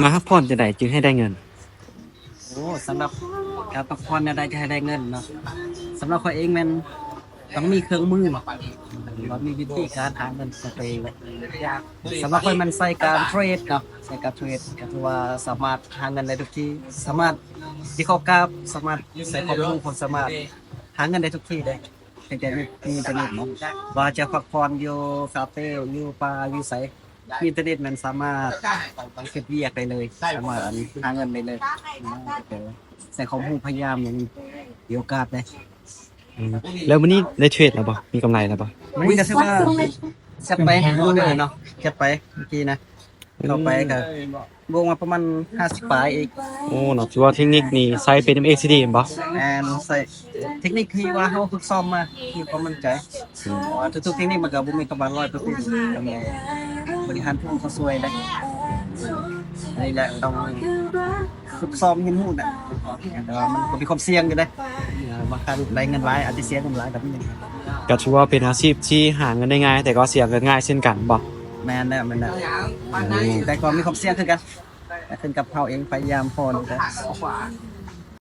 ມາພັກຜ່ອນຈັ່ງໃດຈຶ່ງໃຫ້ໄດ້ເງິນ? ໂອ້ ສຳລັບການພັກຜ່ອນແນວໃດຈະໃຫ້ໄດ້ເງິນເນາະ, ສຳລັບຂ້ອຍເອງແມ່ນຕ້ອງມີເຄື່ອງມື ຫຼືວ່າມີວິທີການຫາເງິນຂອງຕົວເອງ. ສຳລັບຂ້ອຍແມ່ນໃຊ້ການເທຣດເນາະ, ໃຊ້ການເທຣດກໍຖືວ່າສາມາດຫາເງິນໄດ້ທຸກທີ່, ສາມາດວິເຄາະກາບ, ສາມາດໃຊ້ຄວາມຮູ້ຄວາມສາມາດຫາເງິນໄດ້ທຸກທີ່ເດ້. ຕັ້ງແຕ່ມີ ມີອິນເຕີເນັດເນາະ, ວ່າຈະພັກຜ່ອນຢູ່ຄາເຟ ຢູ່ປ່າ ຢູ່ໃສ, ມີອິນເຕີເນັດແມ່ນສາມາດເຮັດວຽກໄດ້ເລີຍ, ສາມາດ ອັນ ຫາເງິນໄດ້ເລີຍ. ໃຊ້ຄວາມຮູ້ພະຍາຍາມ ຍັງມີໂອກາດເດ້. ອືມ ແລ້ວມື້ນີ້ໄດ້ເທຣດແລ້ວບໍ່? ມີກຳໄລແລ້ວບໍ່? ມື້ນີ້ກໍຖືວ່າແຊັດໄປ ເນາະ, ແຊັດໄປເມື່ອກີ້ນະ. ເຂົ້າໄປກໍບວກມາປະມານຫ້າສິບປາຍອີກ. ໂອ້ ເນາະ, ຖືວ່າເທັກນິກນີ້ໃຊ້ເປັນເອັມເອຊີດີແມ່ນບໍ່? ແມ່ນ, ໃຊ້ເທັກນິກທີ່ວ່າເຮົາຝຶກຊ້ອມມາ ມີຄວາມໝັ້ນໃຈ. ອືມ ເພາະວ່າທຸກໆເທັກນິກມັນກໍບໍ່ມີຄຳວ່າຮ້ອຍເປີເຊັນ, ຕ້ອງມີບໍລິຫານຜູ້ເຂົ້າຊ່ວຍໄດ້. ອັນນີ້ແຫຼະ ຕ້ອງຝຶກຊ້ອມຮຽນຮູ້ນະ, ແຕ່ວ່າມັນກໍມີຄວາມສ່ຽງຢູ່ເດ້. ບາງຄັ້ງໄດ້ເງິນຫຼາຍ ອາດຈະເສຍເງິນຫຼາຍກໍມີ. ກໍຖືວ່າເປັນອາຊີບທີ່ຫາເງິນໄດ້ງ່າຍ ແຕ່ກໍເສຍເງິນງ່າຍເຊັ່ນກັນບໍ່? ແມ່ນແລ້ວ ແມ່ນແລ້ວ, ແຕ່ກໍມີຄວາມສ່ຽງຄືກັນ, ກໍຂຶ້ນກັບເຮົາເອງພະຍາຍາມພໍນີ້ກໍ